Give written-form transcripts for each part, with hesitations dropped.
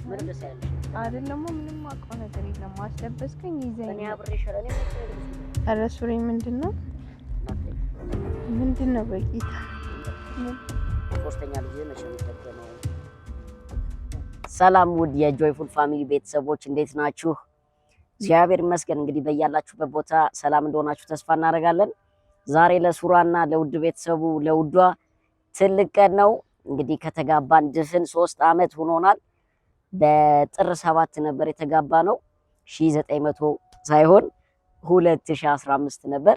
ምንም ደስ ያለሽ አይደለም። ምንም አውቀው ነገር የለም። አስለበስከኝ ይዘኝ እኔ አብሬሽ እኔ ኧረ ሱሪ ምንድን ነው ምንድን ነው? በጌታ ሶስተኛ ልጅ መቼ ነው የሚደገመው? ሰላም ውድ የ Joyful Family ቤተሰቦች፣ እንዴት ናችሁ? እግዚአብሔር ይመስገን። እንግዲህ በያላችሁበት ቦታ ሰላም እንደሆናችሁ ተስፋ እናደርጋለን። ዛሬ ለሱራና ለውድ ቤተሰቡ ለውዷ ትልቅ ቀን ነው። እንግዲህ ከተጋባን ድፍን 3 ዓመት ሆኖናል። በጥር 7 ነበር የተጋባነው፣ 1900 ሳይሆን 2015 ነበር።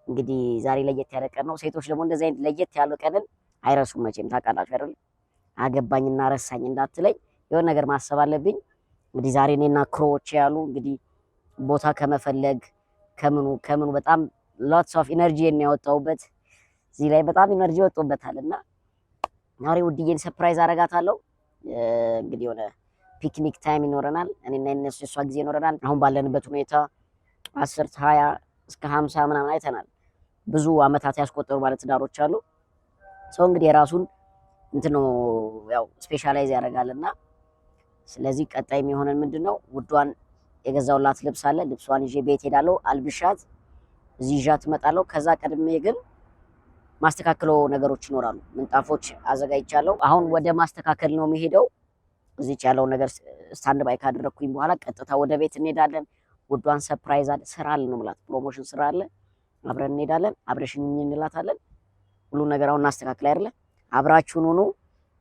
እንግዲህ ዛሬ ለየት ያለ ቀን ነው። ሴቶች ደግሞ እንደዚህ አይነት ለየት ያለ ቀንን አይረሱም መቼም፣ ታውቃላችሁ አይደል? አገባኝና ረሳኝ እንዳትለኝ የሆነ ነገር ማሰብ አለብኝ። እንግዲህ ዛሬ እኔና crew ዎቼ ያሉ እንግዲህ ቦታ ከመፈለግ ከምኑ ከምኑ በጣም lots of energy ያወጣሁበት፣ እዚህ ላይ በጣም energy ወጥቶበታል እና ዛሬ ውድዬን surprise አረጋታለሁ። እንግዲህ የሆነ picnic time ይኖረናል። እኔና የነሱ የእሷ ጊዜ ይኖረናል። አሁን ባለንበት ሁኔታ 10፣ 20 እስከ 50 ምናምን አይተናል። ብዙ አመታት ያስቆጠሩ ባለትዳሮች አሉ። ሰው እንግዲህ የራሱን እንትን ነው ያው specialize ያደርጋልና ስለዚህ ቀጣይ የሚሆነን ምንድን ነው? ውዷን የገዛውላት ልብስ አለ። ልብሷን ይዤ ቤት ሄዳለሁ፣ አልብሻት እዚህ ይዣት እመጣለሁ። ከዛ ቀድሜ ግን ማስተካከለው ነገሮች ይኖራሉ። ምንጣፎች አዘጋጅቻለሁ። አሁን ወደ ማስተካከል ነው የሚሄደው። እዚች ያለውን ነገር stand by ካደረግኩኝ በኋላ ቀጥታ ወደ ቤት እንሄዳለን። ውዷን surprise አለ፣ ስራ አለ ነው የምላት፣ promotion ስራ አለ። አብረን እንሄዳለን። አብረሽኝ እንላታለን። ሁሉ ነገር አሁን እናስተካክል አይደለ? አብራችሁን ሁኑ።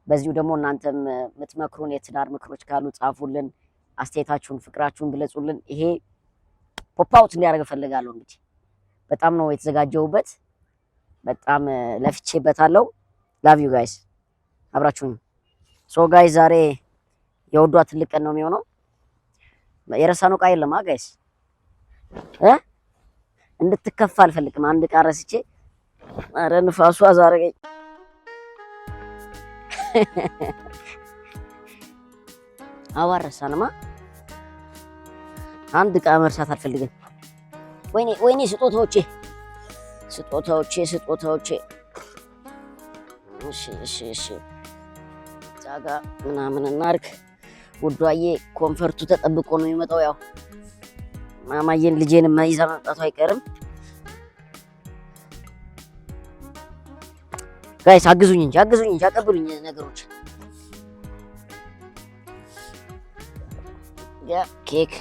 በዚሁ ደግሞ እናንተም የምትመክሩን የትዳር ምክሮች ካሉ ጻፉልን፣ አስተያየታችሁን፣ ፍቅራችሁን ግለጹልን። ይሄ pop out እንዲያደርግ እፈልጋለሁ። እንግዲህ በጣም ነው የተዘጋጀሁበት፣ በጣም ለፍቼበታለሁ። Love you guys፣ አብራችሁን። So guys፣ ዛሬ የውዷ ትልቅ ቀን ነው የሚሆነው። የረሳነው ዕቃ የለም guys እ እንድትከፋ አልፈልግም። አንድ ዕቃ ረስቼ፣ ኧረ ንፋሱ አዛረገኝ። አዋረሳንማ አንድ ዕቃ መርሳት አልፈልግም። ወይኔ ወይኔ፣ ስጦታዎቼ፣ ስጦታዎቼ፣ ስጦታዎቼ። እሺ እሺ እሺ፣ እዛ ጋ ምናምን እናድርግ። ውዷዬ comfort ኡ ተጠብቆ ነው የሚመጣው። ያው ማማዬን ልጄን ይዛ መምጣቱ አይቀርም። Guys፣ አግዙኝ እንጂ፣ አግዙኝ እንጂ፣ አቀብሉኝ ነገሮች። ያ ኬክ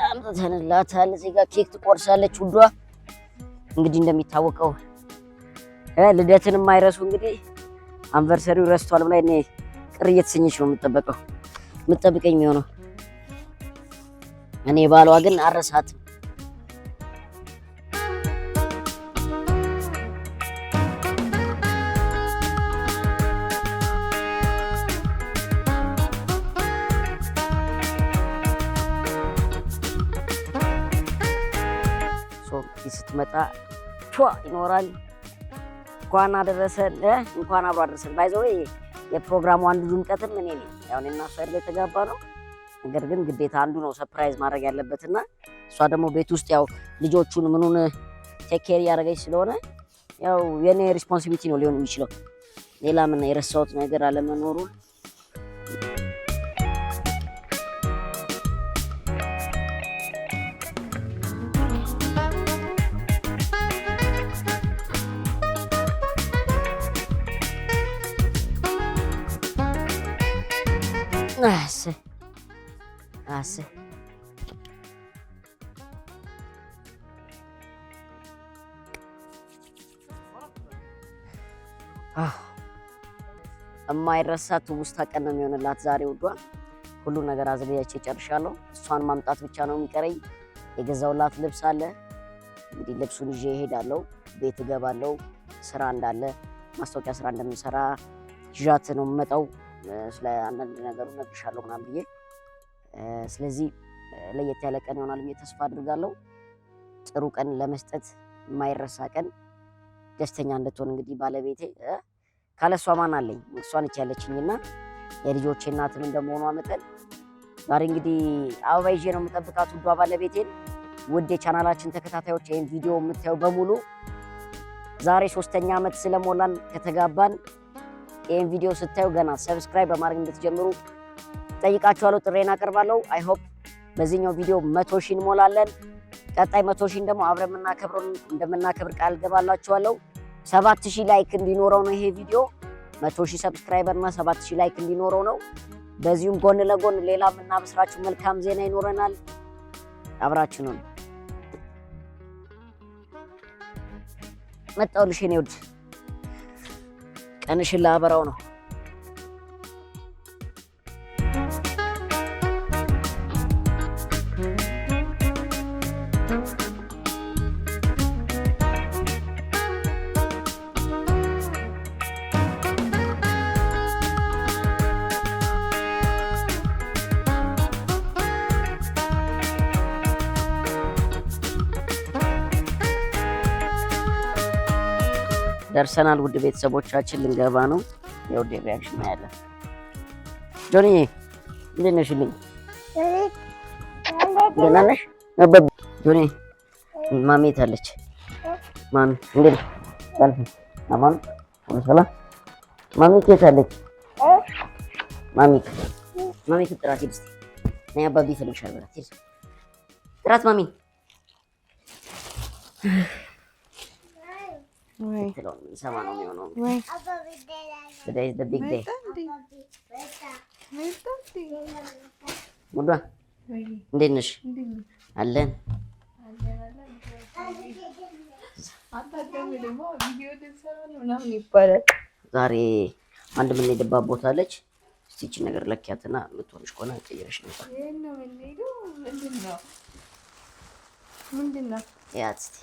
አምጥተንላታል። እዚህ ጋር ኬክ ትቆርሳለች ውዷ። እንግዲህ እንደሚታወቀው ልደትን የማይረሱ እንግዲህ anniversary ው ረስቷል ብላ እኔ ቅር እየተሰኘች ነው የምጠበቀው የምጠብቀኝ የሚሆነው። እኔ ባሏ ግን አረሳትም። ስትመጣ ቿ ይኖራል። እንኳን አደረሰን፣ እንኳን አብሮ አደረሰን። By the way የፕሮግራሙ አንዱ ድምቀትም እኔ ነኝ። ያው እኔና እሷ አይደል የተጋባነው። ነገር ግን ግዴታ አንዱ ነው surprise ማድረግ ያለበትና እሷ ደግሞ ቤት ውስጥ ያው ልጆቹን ምኑን take care እያደረገች ስለሆነ ያው የኔ responsibility ነው ሊሆን የሚችለው። ሌላ ምን የረሳሁት ነገር አለመኖሩን። አስ አስ የማይረሳ ትውስታ ቀን ነው የሚሆንላት ዛሬ ውዷ። ሁሉ ነገር አዘጋጅቼ ጨርሻለሁ። እሷን ማምጣት ብቻ ነው የሚቀረኝ። የገዛውላት ልብስ አለ። እንግዲህ ልብሱን ይዤ እሄዳለሁ። ቤት እገባለሁ። ስራ እንዳለ፣ ማስታወቂያ ስራ እንደምሰራ ይዣት ነው የምመጣው። ስለ አንዳንድ ነገሩ እነግርሻለሁ ምናምን ብዬ። ስለዚህ ለየት ያለ ቀን ይሆናል ብዬ ተስፋ አድርጋለሁ። ጥሩ ቀን ለመስጠት፣ የማይረሳ ቀን፣ ደስተኛ እንድትሆን። እንግዲህ ባለቤቴ ካለ እሷ ማን አለኝ? እሷ ነች ያለችኝና የልጆቼ እናትም እንደመሆኗ መጠን ዛሬ እንግዲህ አበባ ይዤ ነው የምጠብቃት ውዷ ባለቤቴን። ውድ የቻናላችን ተከታታዮች፣ ይህን ቪዲዮ የምታዩ በሙሉ ዛሬ ሶስተኛ ዓመት ስለሞላን ከተጋባን ይህን ቪዲዮ ስታዩ ገና subscribe በማድረግ እንድትጀምሩ ጠይቃችኋለሁ፣ ጥሪዬን አቀርባለሁ። I hope በዚህኛው ቪዲዮ 100,000 እንሞላለን። ቀጣይ 100,000 ደግሞ አብረን የምናከብረው እንደምናከብር ቃል ገባላችኋለሁ። 7,000 like እንዲኖረው ነው ይሄ ቪዲዮ። 100,000 subscriber እና 7,000 like እንዲኖረው ነው። በዚሁም ጎን ለጎን ሌላ የምናበስራችሁ መልካም ዜና ይኖረናል። አብራችሁ ነው መጣሁልሽ የኔ ውድ፣ ቀንሽን ላበራው ነው። ደርሰናል። ውድ ቤተሰቦቻችን ልንገባ ነው። የውድ reaction ያለን ጆኒ እንዴት ነሽልኝ? ደህና ነሽ? ጆኒ ማሚ የት አለች? ማሚ እንዴት ነሽ? አማን ሁሉ ሰላም? ማሚ የት አለች? ማሚ ማሚ ጥራት ሂድ እስኪ ነይ፣ አባቢ ይፈልግሻል በላት። ሂድ ጥራት ማሚ ስትለውን የምንሰማ ነው የሚሆነው። Today is the big day። ሙዷ እንዴት ነሽ? አለን። ዛሬ አንድ የምንሄድባት ቦታ አለች። እስቲ ይህቺን ነገር ለኪያትና የምትሆንሽ ከሆነ ቀይረሽ ነው። ያት እስቲ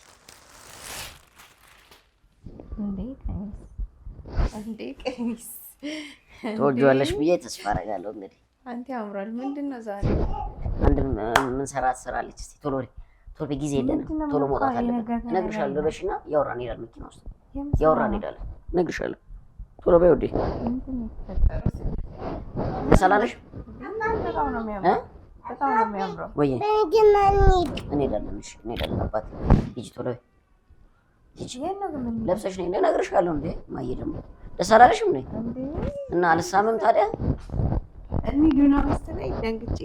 እንዴ ቀሚስ ትወጂዋለሽ ብዬ ተስፋ አደርጋለሁ። እንግዲህ አንተ ያምራል። ምንድን ነው ዛሬ አንድ የምንሰራት ስራ አለች። እስኪ ቶሎ ቶሎ፣ ጊዜ የለንም። ቶሎ መውጣት አለብን። እነግርሻለሁ። ልበሽና እያወራን እንሄዳለን። መኪና ውስጥ እያወራን እንሄዳለን። እነግርሻለሁ። ቶሎ በይ ውዴ። ደስ አላለሽ? ወይ እንሄዳለን። እሺ እንሄዳለን። አባት ሂጂ፣ ቶሎ በይ ሂጂ። ለብሰሽ ነይ። እነግርሻለሁ። እንዴ ማየ ደግሞ ደስ አላለሽም? ነይ እና አልሳምም ታዲያ እንሂድ ምናምን ስትለኝ ደንግጬ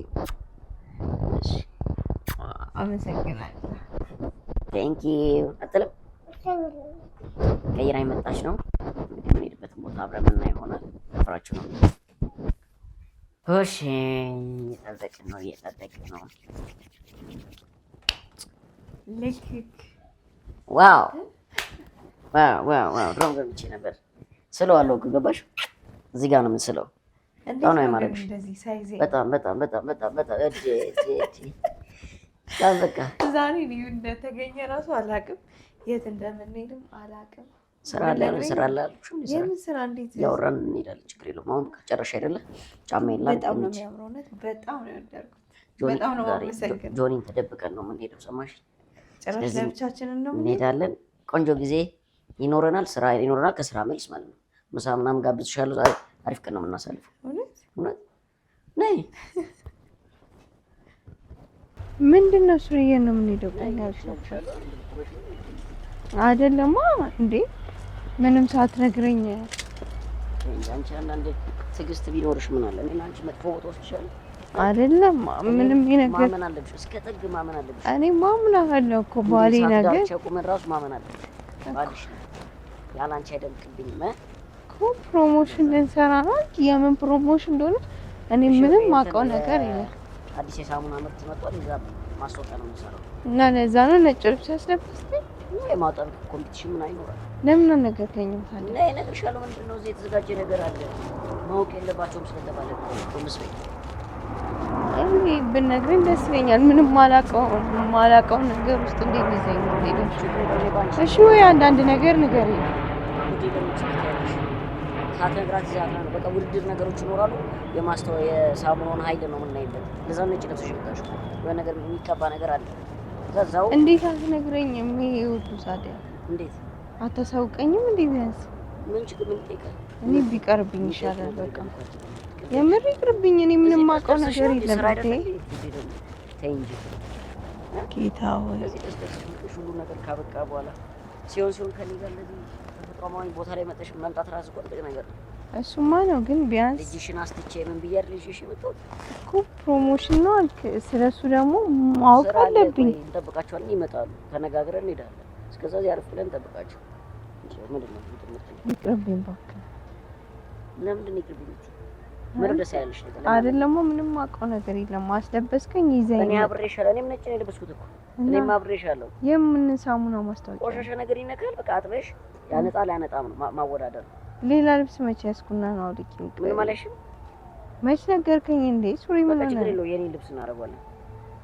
አመሰግናለሁ። Thank you አትልም። ቀይራ የመጣች ነው እንግዲህ የምንሄድበትን ቦታ አብረን የምናየው ይሆናል። አብራችሁ ነው። እሺ እየጠበቅን ነው፣ እየጠበቅን ነው። ልክክ Wow wow wow wow! ድሮም ገምቼ ነበር። ስለዋለሁ እኮ ገባሽ? እዚህ ጋር ነው የምንስለው። በጣም ነው ያማረብሽ። በጣም በጣም በጣም በጣም በጣም እጄ እጄ እጄ በጣም በቃ ዛሬ እኔ እንደተገኘ ራሱ አላውቅም፣ የት እንደምንሄድም አላውቅም። ስራ አለ ስራ አለ አልኩሽም። የምን ስራ? እንዴት እያወራን እንሄዳለን። ችግር የለውም። አሁን ጨረሻ አይደለ? ጫማ የለም። በጣም ነው የሚያምረው። እውነት በጣም ነው የወደድኩት። በጣም ነው የማመሰግነው። ጆኒን ተደብቀን ነው የምንሄደው። ሰማሽ? ጭራሽ ለብቻችንን ነው እንሄዳለን። ቆንጆ ጊዜ ይኖረናል። ስራ ይኖረናል። ከስራ መልስ ማለት ነው። ምሳ ምናምን ጋብዝሻለሁ። ዛሬ አሪፍ ቀን ነው የምናሳልፈው። እውነት እውነት። ነይ። ምንድን ነው ሱሪዬ ነው የምንሄደው? አይደለማ እንዴ? ምንም ሳትነግረኝ አንቺ አንዳንዴ ትዕግስት ቢኖርሽ ምን አለ? እኔ አንቺ መጥፎ ቦታ ወስድሻለሁ። አይደለም ምንም ይነገር ማመን አለብሽ። እስከ ጥግ ማመን አለብሽ። እኔ ማምን አለው እኮ ባሌ ነገር ቁመን ራሱ ማመን አለብሽ። ባልሽ ነው ያለ አንቺ አይደምቅብኝም እኮ promotion ልንሰራ ነው። የምን promotion እንደሆነ እኔ ምንም ማውቀው ነገር የለም። አዲስ የሳሙና ምርት መጥቷል። እዛ ማስታወቂያ ነው የምንሰራው እና ለዛ ነው ነጭ ልብስ ያስለበስከኝ። የማጠብ competition ምን አይኖራል። ለምን አልነገርከኝም ታዲያ? እና እነግርሻለሁ። ምንድን ነው እዚህ የተዘጋጀ ነገር አለ ማወቅ የለባቸውም ስለተባለ ጎንበስ በይ። እኔ ብነግረኝ ደስ ይለኛል። ምንም ማላውቀው ነገር ውስጥ እንዴት ይዘኝ ነው የምትሄደው? እሺ ወይ አንዳንድ ነገር ንገረኝ። ውዴ ለምን ትያለሽ? ሳትነግራት ይዛት ነው። በቃ ውድድር ነገሮች ይኖራሉ። የሳሙናውን ኃይል ነው የምናይበት። ለዛ ነጭ ለብሰሽ የመጣሽው የሆነ ነገር የሚቀባ ነገር አለ። ከዛው እንዴት አትነግረኝም? ይሄ ሁሉ ታዲያ እንዴት አታሳውቀኝም? እንዴ ቢያንስ ምን ችግር ምን ይጠይቃል? እኔ ቢቀርብኝ ይሻላል። በቃ የምር ይቅርብኝ። እኔ ምንም የማውቀው ነገር የለም። ተይ እንጂ ጌታ ሆይ እንደዚህ ደስ ደስ ብሎሽ ሁሉ ነገር ካበቃ በኋላ ሲሆን ሲሆን ከእኔ ጋር እንደዚህ ተፈጥሯዊ ቦታ ላይ መጠሽ መምጣት ራሱ እኮ ትልቅ ነገር ነው። እሱማ ነው፣ ግን ቢያንስ ልጅሽን አስትቼ ምን ብዬሽ አይደል ይዤሽ የመጣሁት እኮ promotion ነው አልክ። ስለሱ ደግሞ ማወቅ ስራ አለ፣ አለብኝ። ቆይ እንጠብቃቸዋለን፣ ይመጣሉ። ተነጋግረን እንሄዳለን። እስከዛ እዚህ አረፍ ብለን እንጠብቃቸው። ምንድን ነው እንትን የምትይው? ይቅርብኝ እባክህ። ለምንድን ነው ይቅርብኝ የምትይው? ምንም ደስ ያላለሽ ነገር ለምን? አይደለም፣ ምንም አውቀው ነገር የለም። አስለበስከኝ ይዘኝ እኔ አብሬሻለሁ። እኔም ነጭ ነው የለበስኩት እኮ። እኔም አብሬሻለሁ። የምን ሳሙና ማስታወቂያ? ቆሻሻ ነገር ይነካል። በቃ አጥበሽ ያነጣል አያነጣም ነው ማወዳደር ነው። ሌላ ልብስ መቼ ያዝኩና ነው አውልቄ? ምንም አላልሽም? መች ነገርከኝ እንዴ? ሱሪ ምን በቃ ሆነ? ችግር የለውም። የኔን ልብስ እናደርገዋለን።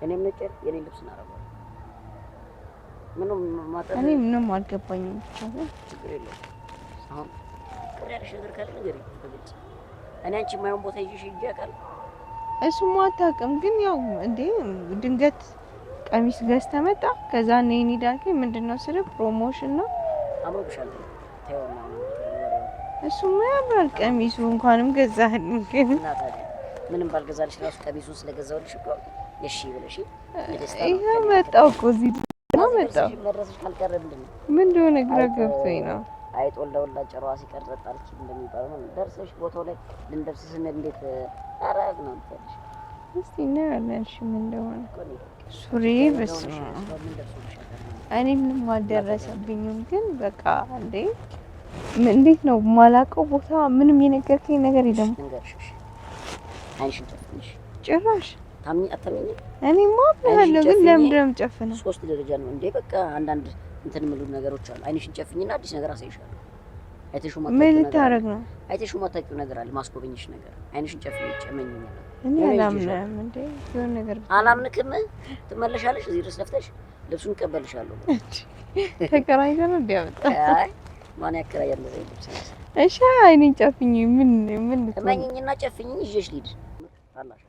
እኔም ነጭ የኔን ልብስ እናደርገዋለን። ምንም ማጠብ እኔ ምንም አልገባኝም። ብቻ ግን ችግር የለውም። አሁን ቅር ያለሽ ነገር ካለ ንገሪኝ በግልጽ። እኔ አንቺ የማይሆን ቦታ ይዤሽ ሂጅ አውቃለሁ። እሱማ አታውቅም። ግን ያው እንዴ ድንገት ቀሚስ ገዝተህ መጣ። ከዛ እኔ እንሂድ አልከኝ። ምንድን ነው ስልህ promotion ነው። አምሮብሻል። ተይውና እሱማ ያምራል ቀሚሱ፣ እንኳንም ገዛህልኝ። ግን እና ታዲያ ምንም ባልገዛልሽ ራሱ ቀሚሱን ስለገዛሁልሽ እኮ እሺ ብለሽ በደስታ ነው። ይኸው መጣሁ እኮ እዚህ ነው መጣሁ። መድረስሽ ካልቀረ ምንድን ነው? ምን እንደሆነ ግራ ገብቶኝ ነው። አይጥ ወልዳ ወልዳ ጭራዋ ሲቀር ጸጥ አለች እንደሚባለው ነው። ደርሰሽ ቦታው ላይ ልንደርስ ስንል እንዴት ኧረ ነው የምትያለሽ? እስቲ እናያለን። እሺ ምን እንደሆነ እኮ እኔ ሱሪ በስመ አብ። ምን ደርሶልሻል? እኔ ምንም አልደረሰብኝም። ግን በቃ እንዴ እንዴት ነው የማላውቀው ቦታ ምንም የነገርከኝ ነገር የለም ልንገርሽ፣ እሺ ዓይንሽን ጨፍንሽ። ጭራሽ። ታምኚ አታምኚኝ? እኔማ አምናለሁ፣ ግን ጨፍኜ ለምንድን ነው የምጨፍነው? ሶስት ደረጃ ነው እንዴ? በቃ አንዳንድ እንትን የሚሉ ነገሮች አሉ። ዓይንሽን ጨፍኝና አዲስ ነገር አሳይሻለሁ። አይተሽው ምን ማታውቂው ነገር አለ። ልታረግ ነው? አይተሽው ማታውቂው ነገር አለ። ማስጎበኝሽ ነገር። ዓይንሽን ጨፍኝ፣ እመኚኝ። እኔ የሆነ አላምንም እንዴ የሆነ ነገር አላምንክም። ትመለሻለሽ። እዚህ ድረስ ለፍተሽ ልብሱን እቀበልሻለሁ። ተከራይተህ ነው እንዴ ያመጣ? አይ ማን ያከራያል እንደዚህ ልብስ? እሺ ዓይኔን ጨፍኝ። ምን ምን ልትሆን? እመኚኝና ጨፍኝኝ ይዤሽ ልሂድ። ታላሽ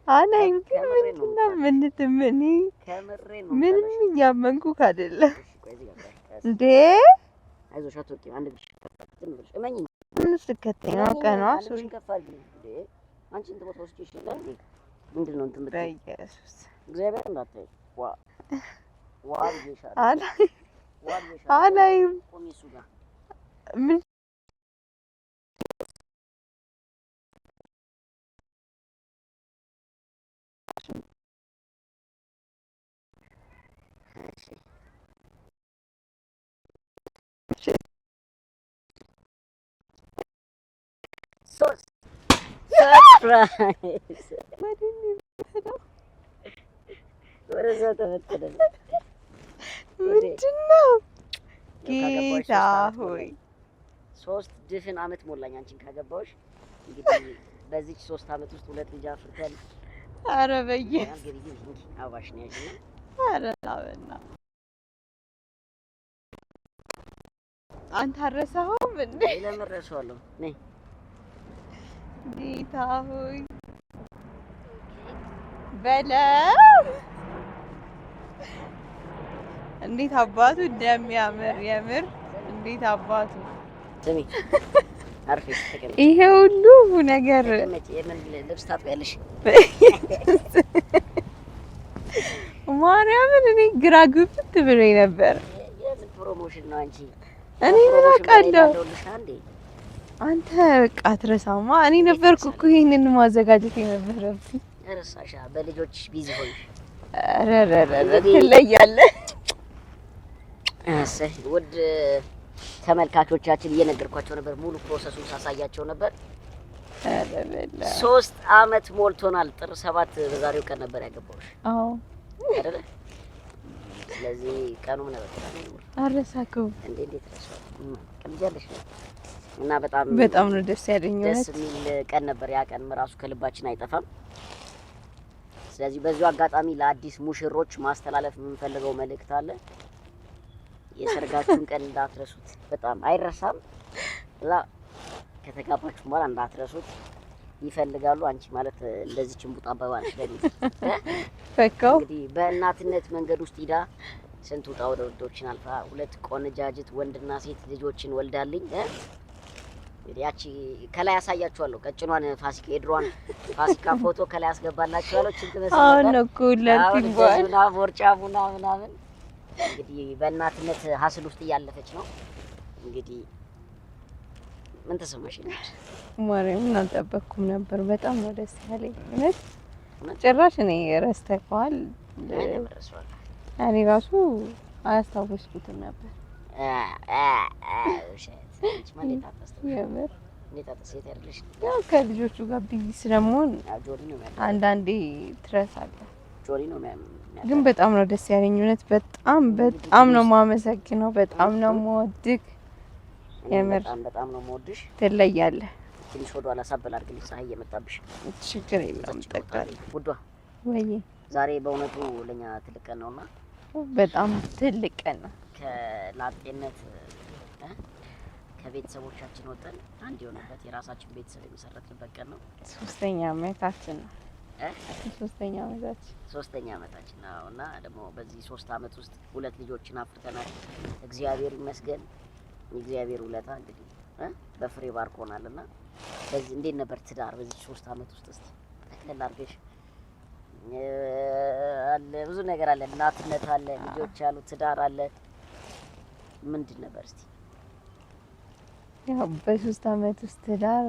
አላይም ግን ከምሬ ነው ምንድን ነው ምን ከምሬ ነው። ምንም እያመንኩህ አይደለም እሺ ቆይ እዚህ ጋር ቆይ፣ ቀስ። እንዴ። አይዞሽ አትወድቂም። አንድ እግርሽን ከፍ አድርጊ፣ ዝም ብለሽ እመኚኝ። ምን ውስጥ ልከተኝ ነው? አውቀህ ነዋ አንድ ሱሪ እግርሽን ከፍ አድርጊ። እንዴ አንቺ እንትን ቦታ ወስጄሽ ይላል እንዴ? ምንድን ነው እንትን የምትይው? በኢየሱስ እግዚአብሔር እንዳትለኝ። ዋ ዋ ብዬሻለሁ፣ አላይ ዋ ብዬሻለሁ። አላይም ቁሚ እሱ ጋር። ምን ሶስት surprise ወደዛ ተበተነ። ምንድን ነው? ካገባሁሽ ጌታ 3 ዓመት ሆይ ሞላኝ። 3 ድፍን ዓመት ሞላኝ አንቺን ካገባሁሽ። እንግዲህ በዚች 3 ዓመት ውስጥ 2 ልጅ አፍርተን ኧረ በኢየሱስ ግቢ ግቢ እንኪ አበባሽን ያዥና ኧረ በና አንተ አልረሳኸውም እንዴ? ለምን እረሳዋለሁ? ነይ ጌታ ሆይ በለው። እንዴት አባቱ እንደሚያምር የምር እንዴት አባቱ ስሚ፣ አርፈሽ ተቀመጪ። ይሄ ሁሉ ነገር ተቀመጪ። የምን ልብስ ታጥቢያለሽ? ማርያምን እኔ ግራ ግብት ብሎኝ ነበር። የምን promotion ነው አንቺ? እኔ ምን promotion አውቃለሁ? በላይ አንዴ አንተ በቃ አትረሳማ። እኔ ነበርኩ እኮ ይሄንን ማዘጋጀት የነበረብኝ። ረሳሻ። በልጆች busy ሆንሽ። ኧረ ኧረ ኧረ ትለያለህ። እሰይ ውድ ተመልካቾቻችን እየነገርኳቸው ነበር። ሙሉ process ኡን ሳሳያቸው ነበር። ኧረ በላ 3 ዓመት ሞልቶናል። ጥር 7 በዛሬው ቀን ነበር ያገባሁሽ አዎ አይደለ? ስለዚህ ቀኑ ምን ነበር? አልረሳከውም። እንዴ እንዴት ረሳሁ? ቀልጃለሽ እና በጣም በጣም ነው ደስ ያለኝ ደስ እውነት። የሚል ቀን ነበር። ያ ቀን ራሱ ከልባችን አይጠፋም። ስለዚህ በዚሁ አጋጣሚ ለአዲስ ሙሽሮች ማስተላለፍ የምንፈልገው መልእክት አለ። የሰርጋችሁን ቀን እንዳትረሱት፣ በጣም አይረሳም። እዛ ከተጋባችሁ በኋላ እንዳትረሱት ይፈልጋሉ። አንቺ ማለት እንደዚህ ችንቡጥ አበባ ነሽ ለኔ። ፈካው እንግዲህ በእናትነት መንገድ ውስጥ ሂዳ ስንት ውጣ ውረዶችን አልፋ 2 ቆነጃጅት ወንድና ሴት ልጆችን ወልዳልኝ። እንግዲህ ያቺ ከላይ ያሳያችኋለሁ። ቀጭኗን ፋሲካ የድሮዋን ፋሲካ ፎቶ ከላይ አስገባላችኋለሁ። እችን ትመስል አሁን ነበር። ነው እኮ ሁላችን አሁን በኋላ እንደዚሁና ቦርጫ ቡና ምናምን እንግዲህ በእናትነት ሀስል ውስጥ እያለፈች ነው። እንግዲህ ምን ተሰማሽ? ማርያምን አልጠበቅኩም ነበር። በጣም ነው ደስ ያለኝ። እውነት ጭራሽ እኔ ረስተኸዋል። እኔ ራሱ አያስታወስኩትም ነበር። ያው ከልጆቹ ጋር busy ስለመሆን አንዳንዴ ትረሳለህ። ግን በጣም ነው ደስ ያለኝ። እውነት በጣም በጣም ነው የማመሰግነው። በጣም ነው የምወድህ። የምር በጣም ነው የምወድሽ። ትለያለህ። ትንሽ ወደ ኋላ ሳበል አድርግልኝ፣ ፀሐይ እየመጣብሽ። ችግር የለውም። ጠቃለሁ ውዷ። ወይ ዛሬ በእውነቱ ለኛ ትልቅ ቀን ነውና፣ በጣም ትልቅ ቀን ነው። ከላጤነት ከቤተሰቦቻችን ወጠን አንድ የሆነበት የራሳችን ቤተሰብ የመሰረትንበት ቀን ነው። ሶስተኛ አመታችን ነው። ሶስተኛ አመታችን ሶስተኛ አመታችን ነው እና ደግሞ በዚህ 3 አመት ውስጥ ሁለት ልጆችን አፍርተናል። እግዚአብሔር ይመስገን። የእግዚአብሔር ውለታ እንግዲህ በፍሬ ባርኮናል። እና በዚህ እንዴት ነበር ትዳር በዚህ 3 አመት ውስጥ? እስቲ ጠቅለል አድርገሽ አለ ብዙ ነገር አለ፣ እናትነት አለ፣ ልጆች አሉ፣ ትዳር አለ። ምንድን ነበር እስቲ? ያው በ3 አመት ውስጥ ትዳር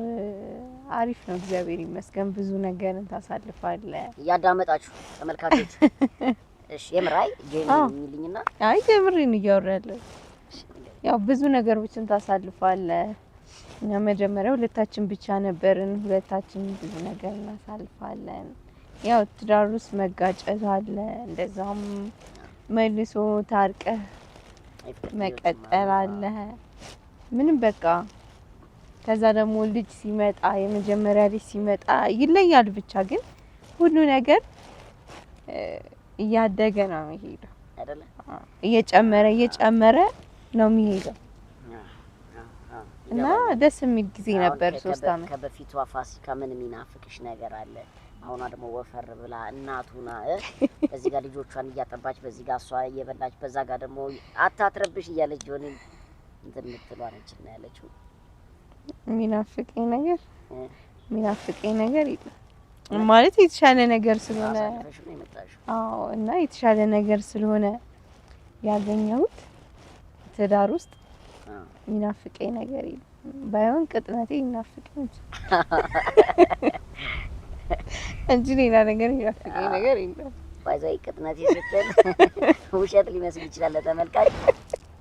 አሪፍ ነው፣ እግዚአብሔር ይመስገን። ብዙ ነገርን ታሳልፋለህ። እያዳመጣችሁ ተመልካቾች፣ እሺ የምራይ የሚልኝና አይ የምሬን እያወራ ያለው ያው ብዙ ነገሮችን ታሳልፋለህ። እኛ መጀመሪያ ሁለታችን ብቻ ነበርን። ሁለታችን ብዙ ነገር እናሳልፋለን። ያው ትዳር ውስጥ መጋጨት አለ፣ እንደዛም መልሶ ታርቀህ መቀጠል አለ። ምንም በቃ ከዛ ደግሞ ልጅ ሲመጣ የመጀመሪያ ልጅ ሲመጣ ይለያል። ብቻ ግን ሁሉ ነገር እያደገ ነው የሚሄደው፣ እየጨመረ እየጨመረ ነው የሚሄደው እና ደስ የሚል ጊዜ ነበር። 3 አመት። ከበፊቷ ፋሲካ ምን የሚናፍቅሽ ነገር አለ? አሁኗ ደግሞ ወፈር ብላ እናቱና በዚህ ጋር ልጆቿን እያጠባች፣ በዚህ ጋር እሷ እየበላች፣ በዛ ጋር ደግሞ አታትረብሽ እያለች ጆኒ እንትን የምትሏ ነች እና ያለችው የሚናፍቀኝ ነገር የለም ማለት የተሻለ ነገር ስለሆነ፣ አዎ፣ እና የተሻለ ነገር ስለሆነ ያገኘሁት ትዳር ውስጥ የሚናፍቀኝ ነገር የለም። ባይሆን ቅጥነቴ ይናፍቀኝ እንጂ ሌላ ነገር የሚናፍቀኝ ነገር የለም። By the way ቅጥነቴ ስትል ውሸት ሊመስል ይችላል ለተመልካች።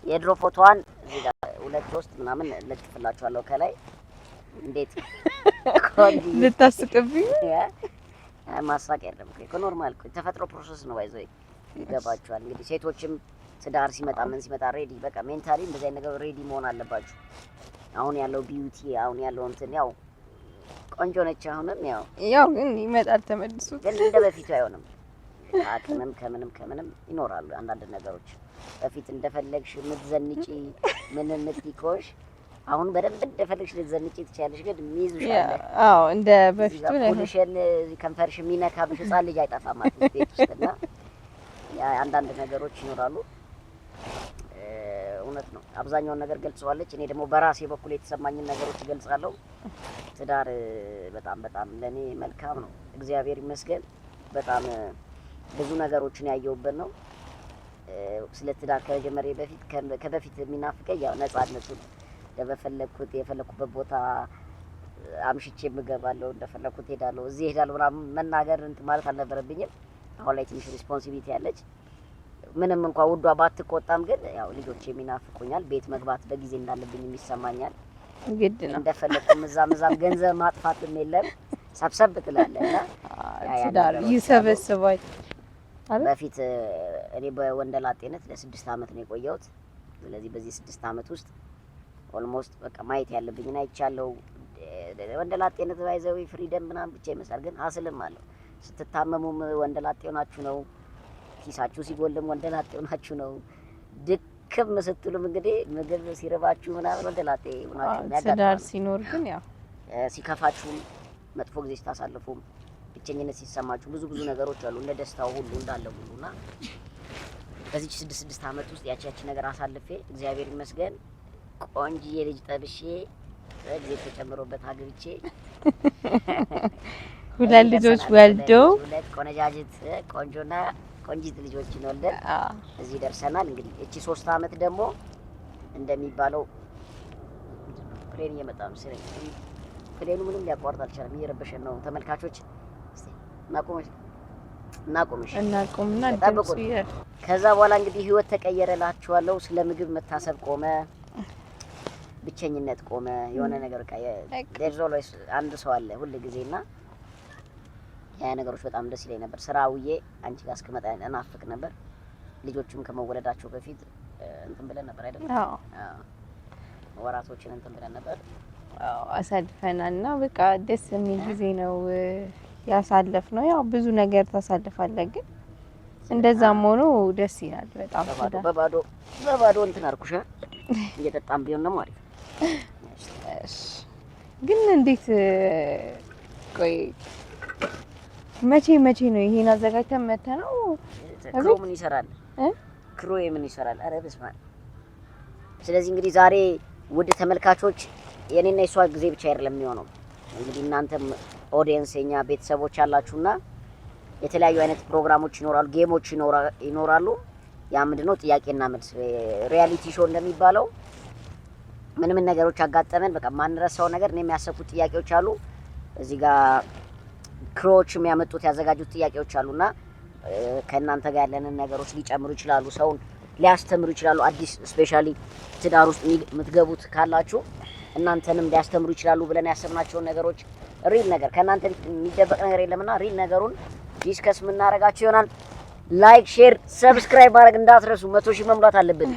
የድሮ ፎቶዋን እዚህ ጋር ሁለት ሶስት ምናምን ለጥፍላችኋለሁ ከላይ። እንዴት ልታስቅብኝ? ማሳቅ የለም እኮ፣ normal እኮ ተፈጥሮ process ነው። By the way ይገባችኋል። እንግዲህ ሴቶችም ትዳር ሲመጣ ምን ሲመጣ ready በቃ mentally እንደዚህ አይነት ነገር ready መሆን አለባችሁ። አሁን ያለው beauty አሁን ያለው እንትን ያው ቆንጆ ነች። አሁንም ያው ያው ግን ይመጣል ተመልሶ። ግን እንደ በፊቱ አይሆንም። ከአቅምም ከምንም ከምንም ይኖራሉ አንዳንድ ነገሮች። በፊት እንደፈለግሽ የምትዘንጪ ምን የምትይ ከሆንሽ አሁን በደንብ እንደፈለግሽ ልትዘንጪ ትችያለሽ፣ ግን የሚይዙሽ አለ። አዎ፣ እንደ በፊቱ ኩልሽን ከንፈርሽ የሚነካብሽ ሕፃን ልጅ አይጠፋም ማለት ቤት ውስጥ እና አንዳንድ ነገሮች ይኖራሉ። እውነት ነው። አብዛኛውን ነገር ገልጸዋለች። እኔ ደግሞ በራሴ በኩል የተሰማኝን ነገሮች እገልጻለሁ። ትዳር በጣም በጣም ለእኔ መልካም ነው። እግዚአብሔር ይመስገን። በጣም ብዙ ነገሮችን ያየሁበት ነው። ስለ ትዳር ከመጀመሪያ በፊት ከበፊት የሚናፍቀኝ ያው ነጻነቱ ነው። እንደፈለግኩት የፈለግኩበት ቦታ አምሽቼ የምገባለሁ፣ እንደፈለግኩት ሄዳለሁ፣ እዚህ ሄዳለሁ ምናምን መናገር እንትን ማለት አልነበረብኝም። አሁን ላይ ትንሽ responsibility ያለች ምንም እንኳ ውዷ ባትቆጣም ግን ያው ልጆች የሚናፍቁኛል። ቤት መግባት በጊዜ እንዳለብኝ የሚሰማኛል። ግድ ነው። እንደፈለግኩም እዛም እዛም ገንዘብ ማጥፋትም የለም፣ ሰብሰብ ትላለህ እና ያ ትዳር ነገሮች ይሰበስባል። በፊት እኔ በወንደላጤነት ለ6 አመት ነው የቆየሁት። ስለዚህ በዚህ 6 አመት ውስጥ almost በቃ ማየት ያለብኝን አይቻለሁ። ወንደላጤነት by the way freedom ምናምን ብቻ ይመስላል፣ ግን hustle ም አለው። ስትታመሙም ወንደላጤ ሆናችሁ ነው። ኪሳችሁ ሲጎልም ወንደላጤ ሆናችሁ ነው። ድክም ስትሉም እንግዲህ ምግብ ሲርባችሁ ምናምን ወንደላጤ ሆናችሁ ነው ትዳር ያጋጥማል። ሲኖር ግን ያው ሲከፋችሁም፣ መጥፎ ጊዜ ስታሳልፉም፣ ብቸኝነት ሲሰማችሁ ብዙ ብዙ ነገሮች አሉ እንደ ደስታው ሁሉ እንዳለ ሁሉ። እና በዚች ስድስት ስድስት አመት ውስጥ ያቺ ያቺ ነገር አሳልፌ እግዚአብሔር ይመስገን ቆንጅዬ ልጅ ጠብሼ ጊዜ ተጨምሮበት አግብቼ ሁለት እዚህ ልጆች ደርሰናል። ወልዶ ሁለት ቆነጃጅት ቆንጆና ቆንጂት ልጆችን ወልደን እዚህ ደርሰናል። እንግዲህ እቺ 3 አመት ደግሞ እንደሚባለው Plane እየመጣ መሰለኝ። Plane ኑ ምንም ሊያቋርጥ አልቻለም። እየረበሸን ነው ተመልካቾች። እስቲ እናቁምሽ፣ እናቁምሽ። እናቁምና ጠብቁን። ድምፁ ከዛ በኋላ እንግዲህ ህይወት ተቀየረ እላችኋለሁ። ስለ ምግብ መታሰብ ቆመ፣ ብቸኝነት ቆመ። የሆነ ነገር በቃ there's always አንድ ሰው አለ ሁል ጊዜ እና ያ ነገሮች በጣም ደስ ይለኝ ነበር። ስራ ውዬ አንቺ ጋር እስክመጣ እናፍቅ ነበር። ልጆቹም ከመወለዳቸው በፊት እንትን ብለን ነበር አይደል? አዎ። አዎ። ወራቶችን እንትን ብለን ነበር። አዎ፣ አሳልፈናል እና በቃ ደስ የሚል ጊዜ ነው ያሳለፍነው። ያው ብዙ ነገር ታሳልፋለህ፣ ግን እንደዛም ሆኖ ደስ ይላል በጣም። በባዶ ትዳር። በባዶ እንትን አልኩሽ። እየጠጣም ቢሆን ደግሞ አሪፍ። እሺ። ግን እንዴት ቆይ መቼ መቼ ነው ይሄን አዘጋጅተን መተህ ነው? Crew ምን ይሰራል? እ? Crew ምን ይሰራል? ኧረ በስመ አብ። ስለዚህ እንግዲህ ዛሬ ውድ ተመልካቾች የኔና የሷ ጊዜ ብቻ አይደለም የሚሆነው። እንግዲህ እናንተም audience የኛ ቤተሰቦች አላችሁና የተለያዩ አይነት ፕሮግራሞች ይኖራሉ፣ game ኦች ይኖራሉ። ያ ምንድነው ጥያቄና መልስ reality show እንደሚባለው ምን ምን ነገሮች አጋጠመን፣ በቃ ማንረሳው ነገር እኔ የሚያሰብኩት ጥያቄዎች አሉ። እዚህ ጋር crew ዎች የሚያመጡት ያዘጋጁት ጥያቄዎች አሉና ከእናንተ ጋር ያለንን ነገሮች ሊጨምሩ ይችላሉ፣ ሰውን ሊያስተምሩ ይችላሉ። አዲስ especially ትዳር ውስጥ የምትገቡት ካላችሁ እናንተንም ሊያስተምሩ ይችላሉ ብለን ያሰብናቸውን ነገሮች real ነገር ከእናንተ የሚደበቅ ነገር የለምና real ነገሩን discuss የምናደርጋቸው ይሆናል። Like፣ share፣ subscribe ማድረግ እንዳትረሱ። 100,000 መሙላት አለብን።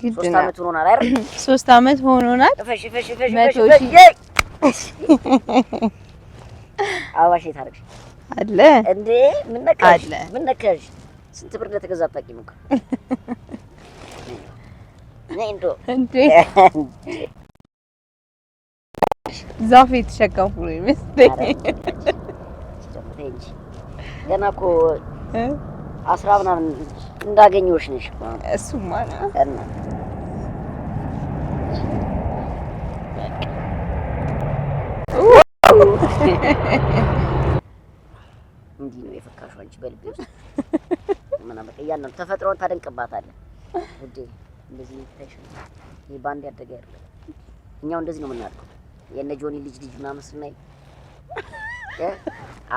ግድ 3 ነው። አመት ሆኖናል አይደል? 3 አመት ሆኖናል። እፈሽ እፈሽ እፈሽ መቶ እፈሽ ሺህ። እፈሽ። አበባሽ የት አደረግሽ አለ። እንዴ? ምን ነካሽ? አለ። ምን ነካሽ? ስንት ብር እንደተገዛ አታውቂም እኮ። ነይ እንደው። እንዴ፣ ዛፍ የተሸከምኩ ነው ይመስለኝ። ተይ እንጂ ገና እኮ 10 ምናምን እንዳገኘሁሽ ነሽ እኮ አሁን። እሱማ ነው። እና በቃ እንዲህ ነው የፈካሽው አንቺ በልቤ ውስጥ ምናምን በቃ እያንዳንዱ ተፈጥሮን ታደንቅባታለህ ውዴ። እንደዚህ ታይሽ ይሄ ባንድ ያደገ አይደለም። እኛው እንደዚህ ነው የምናድገው። የእነ ጆኒ ልጅ ልጅ ምናምን ስናይ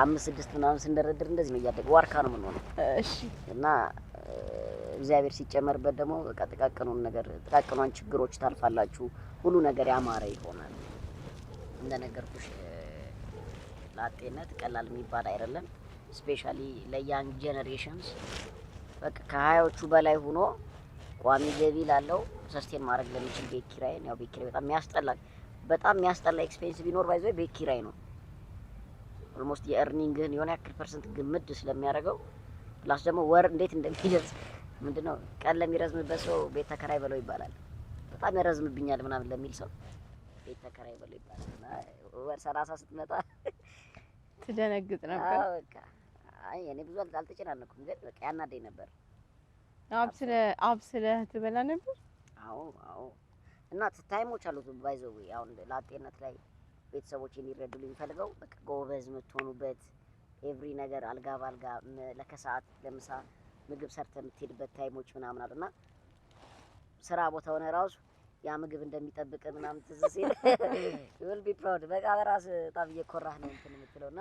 አምስት ስድስት ምናምን ስንደረድር እንደዚህ ነው እያደገ ዋርካ ነው የምንሆነው። እሺ። እና እግዚአብሔር ሲጨመርበት ደግሞ በቃ ጥቃቅኑን ነገር ጥቃቅኗን ችግሮች ታልፋላችሁ። ሁሉ ነገር ያማረ ይሆናል። እንደነገርኩሽ ላጤነት ቀላል የሚባል አይደለም። Especially ለ young generations በቃ ከ20ዎቹ በላይ ሆኖ ቋሚ ገቢ ላለው sustain ማድረግ ለሚችል ቤት ኪራይን ያው ቤት ኪራይ በጣም የሚያስጠላ በጣም የሚያስጠላ expense ቢኖር by the way ቤት ኪራይ ነው። Almost የ earning ህን የሆነ ያክል percent ግምድ ስለሚያደርገው plus ደግሞ ወር እንዴት እንደሚደርስ ምንድነው ቀን ለሚረዝምበት ሰው ቤት ተከራይ በለው ይባላል። በጣም ያረዝምብኛል ምናምን ለሚል ሰው ቤት ተከራይ በለው ይባላል። እና ወር 30 ስትመጣ ትደነግጥ ነበር። አዎ በቃ አይ እኔ ብዙ አልተጨናነኩም፣ ግን በቃ ያናደኝ ነበር። አብስለህ ትበላ ነበር። አዎ እና time ኦች አሉት by the way አሁን ላጤነት ላይ ቤተሰቦች እንዲረዱልኝ የሚፈልገው በቃ ጎበዝ የምትሆኑበት every ነገር አልጋ ባልጋ ለከሰዓት ለምሳ ምግብ ሰርተ የምትሄድበት time ኦች ምናምን አሉና ስራ ቦታ ሆነ ራሱ ያ ምግብ እንደሚጠብቅ ምናምን ትዝ ሲል you'll be proud በቃ በራስ በጣም እየኮራህ ነው እንትን የምትለው። እና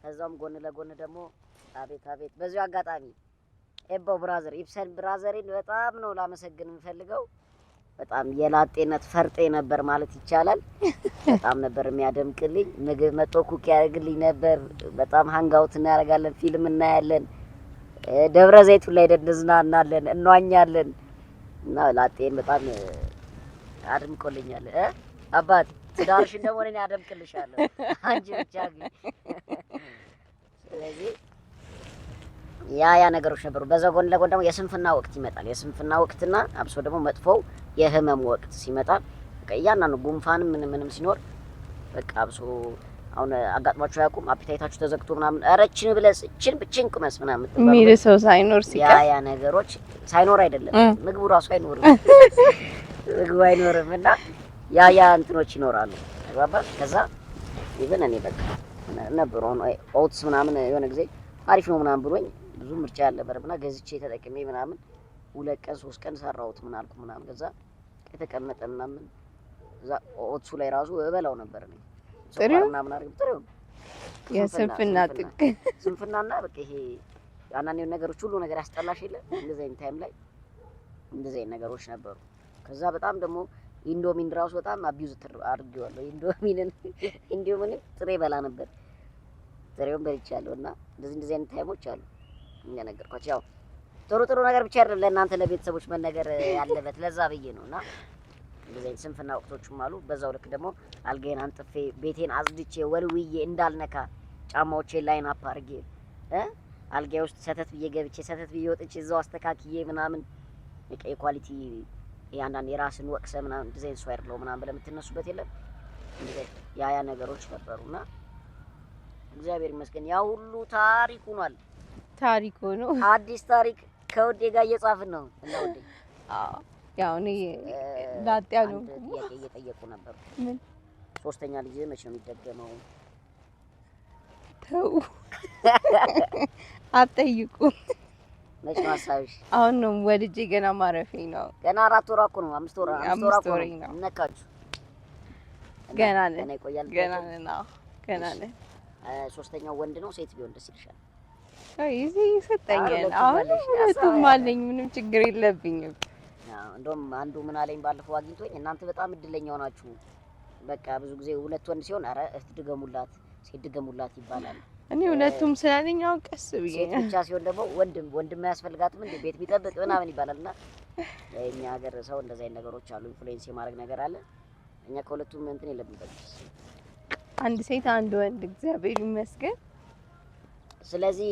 ከዛውም ጎን ለጎን ደግሞ አቤት አቤት በዚሁ አጋጣሚ ኤባው brother ኢብሰን brother ኤን በጣም ነው ላመሰግን የምፈልገው። በጣም የላጤነት ፈርጤ ነበር ማለት ይቻላል። በጣም ነበር የሚያደምቅልኝ። ምግብ መጥቶ cook ያደርግልኝ ነበር። በጣም hangout እናደርጋለን፣ ፊልም እናያለን፣ ደብረ ዘይቱን ላይ ሄደን እንዝናናለን፣ እንዋኛለን እና ላጤን በጣም አድምቆልኛል። አባት ትዳርሽን ደግሞ እኔ አደምቅልሻለሁ። አንቺ ብቻ ግን ስለዚህ ያ ያ ነገሮች ነበሩ። በዛ ጎን ለጎን ደግሞ የስንፍና ወቅት ይመጣል። የስንፍና ወቅትና አብሶ ደግሞ መጥፎው የህመም ወቅት ሲመጣ በቃ እያንዳንዱ ጉንፋንም ምንም ምንም ሲኖር በቃ አብሶ አሁን አጋጥሟችሁ አያውቁም? Appetite ኣችሁ ተዘግቶ ምናምን ኧረ እችን ብለስ እችን ብችን ቅመስ ምናምን የሚል የምትባሉበት ሰው ሳይኖር ያ ሲቀር ያ ነገሮች ሳይኖር አይደለም ምግቡ ራሱ አይኖርም፣ ምግቡ አይኖርም እና ያ ያ እንትኖች ይኖራሉ። ተግባባ። ከዛ even እኔ በቃ ነበሩ አሁን oats ምናምን የሆነ ጊዜ አሪፍ ነው ምናምን ብሎኝ ብዙ ምርጫ ያልነበረም እና ገዝቼ ተጠቅሜ ምናምን 2 ቀን 3 ቀን ሰራሁት ምን አልኩ ምናምን ከዛ የተቀመጠ ምናምን እዛ oats ኡ ላይ ራሱ እበላው ነበር እኔ ስኳር ጥሬው? ምናምን አድርጌ ጥሬው። የስንፍና ጥግ። ስንፍናና በቃ ይሄ አንዳንድ ነገሮች ሁሉ ነገር ያስጠላሽ የለ፣ እንደዚህ አይነት time ላይ እንደዚህ አይነት ነገሮች ነበሩ። ከዛ በጣም ደግሞ ኢንዶሚን ራሱ በጣም abuse አድርጌዋለሁ። ኢንዶሚንን ጥሬ በላ ነበር። ጥሬውን በልቻለሁ። እና እንደዚህ እንደዚህ አይነት time ኦች አሉ። እንደነገርኳቸው ያው ጥሩ ጥሩ ነገር ብቻ አይደለም ለእናንተ ለቤተሰቦች መነገር ያለበት፣ ለዛ ብዬ ነው። እና እንደዚህ አይነት ስንፍና ወቅቶችም አሉ። በዛው ልክ ደግሞ አልጋዬን አንጥፌ፣ ቤቴን አጽድቼ ወልውዬ እንዳልነካ፣ ጫማዎቼን line up አድርጌ፣ አልጋዬ ውስጥ ሰተት ብዬ ገብቼ ሰተት ብዬ ወጥቼ እዛው አስተካክዬ ምናምን፣ በቃ የ quality ይሄ አንዳንድ የራስን ወቅሰ ምናምን ዲዛይን ሰው አይደለው ምናምን ብለህ የምትነሱበት የለም፣ እንደዚህ ያ ያ ነገሮች ነበሩና እግዚአብሔር ይመስገን ያ ሁሉ ታሪክ ሆኗል። ታሪክ ሆኖ አዲስ ታሪክ ከውዴ ጋር እየጻፍን ነው። እና ውዴ አዎ፣ ያው እኔ ላጤ አንድ አልሆንኩም። ጥያቄ እየጠየቁ ነበር። ምን? ሶስተኛ ልጅ መቼ ነው የሚደገመው? ተው፣ አትጠይቁ። መቼ ነው ሀሳብሽ? አሁን ነው ወልጄ ገና ማረፌ ነው። ገና 4 ወሯ እኮ ነው። 5 ወሯ፣ 5 ወሯ 5 እኮ ወሬ ነው። ነው። ነካችሁ። እና ገና ነን። ገና ይቆያል። ገና ነን። አዎ ገና ነን። ሶስተኛው ወንድ ነው ሴት ቢሆን ደስ ይልሻል? አይ እዚህ ይሰጠኛል። ሁለቱም አሁን አለሽ። ሁለቱም ሀሳብ አለኝ። ምንም ችግር የለብኝም። አዎ፣ እንደውም አንዱ ምን አለኝ ባለፈው አግኝቶኝ፣ እናንተ በጣም እድለኛ ሆናችሁ፣ በቃ ብዙ ጊዜ ሁለት ወንድ ሲሆን ኧረ እህት ድገሙላት፣ ሴት ድገሙላት ይባላል። እኔ ሁለቱም ስላለኝ አሁን ቀስ ብዬ ሴት ብቻ ሲሆን ደግሞ ወንድም ወንድም አያስፈልጋትም እንዴ ቤት ቢጠብቅ ምናምን ይባላል። እና የእኛ ሀገር ሰው እንደዚህ አይነት ነገሮች አሉ፣ influence የማድረግ ነገር አለ። እኛ ከሁለቱም እንትን የለብንበት። አንድ ሴት አንድ ወንድ እግዚአብሔር ይመስገን። ስለዚህ